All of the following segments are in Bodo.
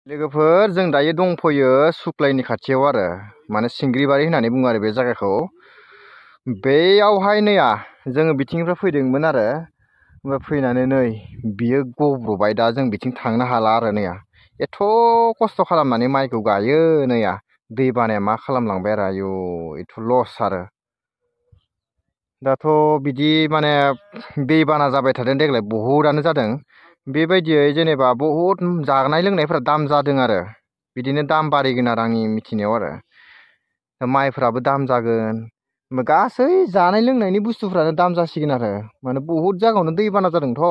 लोगोफोर जों दायो दंफैयो सुक्लायनि खाथियाव आरो माने सिंग्रिबारि होननानै बुङो आरो बे जायगाखौ। बेयावहाय नैया जोङो बिथिंनिफ्राय फैदोंमोन आरो ओमफ्राय फैनानै नै बियो गब्र'बाय। दा जों बिथिं थांनो हाला आरो नैया एथ' खस्थ' खालामनानै माइखौ गायो नैया दै बानाया मा खालामलांबाय आरो आयु एथ' लस आरो। दाथ' बिदि माने दैबाना जाबाय थादों देग्लाय बहुदआनो जादों। बेबायदियै जेनेबा बहुद जानाय लोंनायफोरा दाम जादों आरो बिदिनो दाम बारायगोन आरो आंनि मिथिनायाव आरो माइफ्राबो दाम जागोन गासै जानाय लोंनायनि बुस्थुफ्रानो दाम जासिगोन आरो माने बहुद जायगायावनो दैबाना जादोंथ'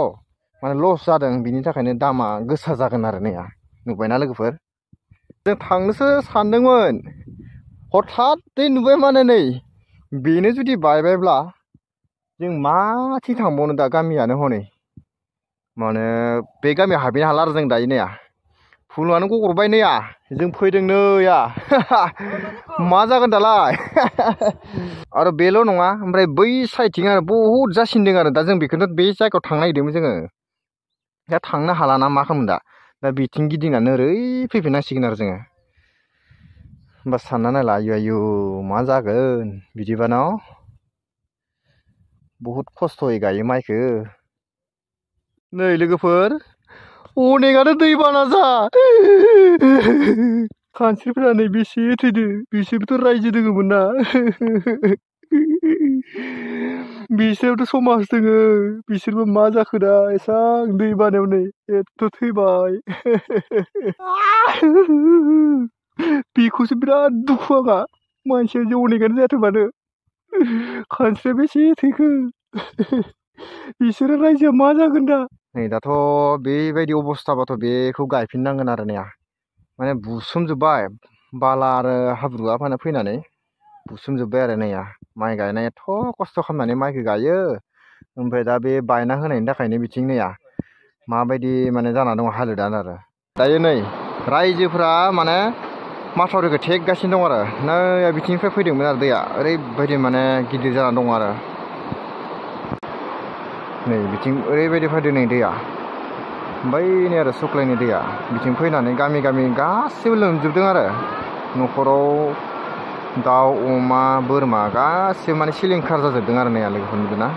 माने लस जादों बिनि थाखायनो दामा गोसा जागोन आरो नैया नुबायना लोगोफोर। जों थांनोसो सानदोंमोन हठादै नुबाय माने नै बेनो जुदि बायबायब्ला जों माथिं थांबावनो दा गामियानो हनै माने बे गामियाव हाबहैनो हाला आरो जों दायो नैया फुलुङानो गग्र'बाय नैया जों फैदों नैया मा जागोन दालाय आरो बेल' नङा ओमफ्राय बै साइडथिं आरो बहुद जासिनदों आरो दा जों बेखौनो बे जायगायाव थांनो नागिरदोंमोन जोङो दा थांनो हाला ना मा खालामो दा बिथिं गिदिंनानै ओरै फैफिननांसिगोन आरो जोङो। होमबा सानना नायला आयु आयु मा जागोन बिदिबा न' बहुद खस्थ'यै गायो माइखौ। नै लोगोफोर अनेकआनो दैबाना जा खानस्रिफोरा नै बेसे थैदों बिसोरबोथ' रायजो दोङोमोन ना बिसोरबोथ' समाज दोङो बिसोरबो मा जाखो दा एसां दै बानायाव नै एथ' थैबाय बेखौसो बिराद दुखु आंहा मानसिया जे अनेकआनो जायाथों मानो खानस्रिया बेसे थैखो बिसोरो रायजोआ मा जागोन दा। नै दाथ' बेबायदि अबस्थाबाथ' बेखौ गायफिननांगोन आरो नैया माने बुसोमजोब्बाय बाला आरो हाब्रुआ फैनानै बुसोमजोब्बाय आरो नैया माइ गायनाय एथ' खस्थ' खालामनानै माइखौ गायो ओमफ्राय दा बे बायना होनायनि थाखायनो बिथिं नैया माबायदि माने जाना दङ हालोदानो आरो दायो नै रायजोफ्रा माने माथावरिखौ थेगासिनो दं आरो नै बिथिंनिफ्राय फैदोंमोन आरो दैया ओरैबायदि माने गिदिर जाना दङ आरो नै बिथिं ओरैबायदि फैदों नै दैया बैनि आरो सुक्लायनि दैया बिथिं फैनानै गामि गामि गासिबो लोमजोबदों आरो न'खराव दाउ अमा बोरमा गासिबो माने सिलिंखार जाजोबदों आरो नैया लोगोफोर नुदों ना।